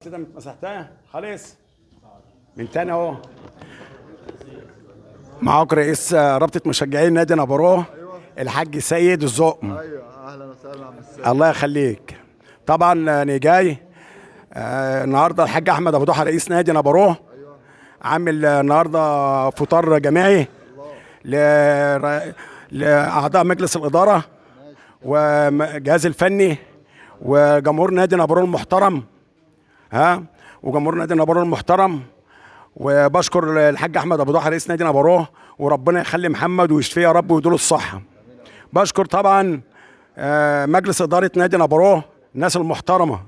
كده مسحتها خالص من تاني اهو. معاك رئيس رابطه مشجعين نادي نبروه الحاج سيد الزقم. ايوه، اهلا وسهلا عم السيد. الله يخليك. طبعا انا جاي النهارده الحاج احمد ابو ضحى رئيس نادي نبروه عامل النهارده فطار جماعي لاعضاء مجلس الادارة والجهاز الفني وجمهور نادي نبروه المحترم، ها وجمهور نادي نبروه المحترم. وبشكر الحاج احمد ابو ضحى رئيس نادي نبروه، وربنا يخلي محمد ويشفيه يا رب ويديله الصحة. بشكر طبعا مجلس ادارة نادي نبروه، الناس المحترمة،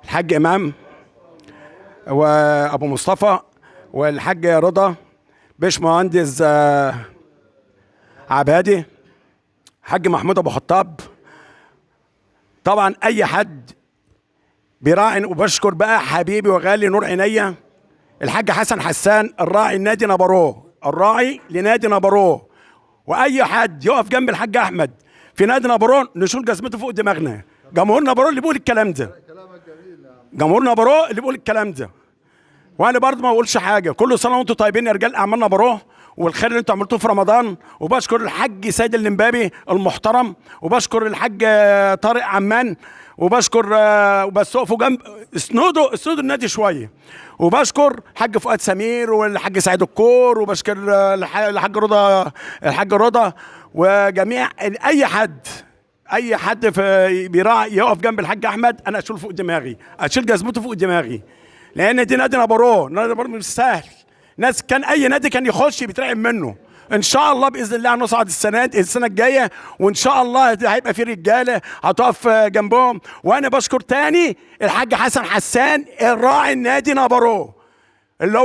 الحاج امام وابو مصطفى والحاج رضا، باشمهندس عبادي، حاج محمود ابو خطاب. طبعا اي حد بيراعي. وبشكر بقى حبيبي وغالي نور عينيا الحاج حسن حسان الراعي النادي نبروه، الراعي لنادي نبروه. واي حد يقف جنب الحاج احمد في نادي نبروه نشيل جزمته فوق دماغنا. جمهور نبروه اللي بيقول الكلام ده، كلامك جميل يا عم. جمهور نبروه اللي بيقول الكلام ده. وانا برضه ما بقولش حاجة، كل سنة وانتم طيبين يا رجال اعمال نبروه والخير اللي انتم عملتوه في رمضان. وبشكر الحاج سيد اللمبابي المحترم، وبشكر الحاج طارق عمان، وبشكر بس اقفوا جنب، اسندوا اسندوا النادي شوية. وبشكر الحاج فؤاد سمير والحاج سعيد الكور، وبشكر الحاج رضا، الحاج رضا، وجميع اي حد، اي حد في بيراعي يقف جنب الحاج احمد انا اشيله فوق دماغي، اشيل جزمته فوق دماغي، لان دي نادي نبروه. نادي نبروه مش سهل، ناس كان اي نادي كان يخش بيترعب منه. ان شاء الله باذن الله هنصعد السنة دي، السنة الجاية، وان شاء الله هيبقى في رجاله هتقف جنبهم. وانا بشكر تاني الحاج حسن حسان الراعي النادي نبروه اللي هو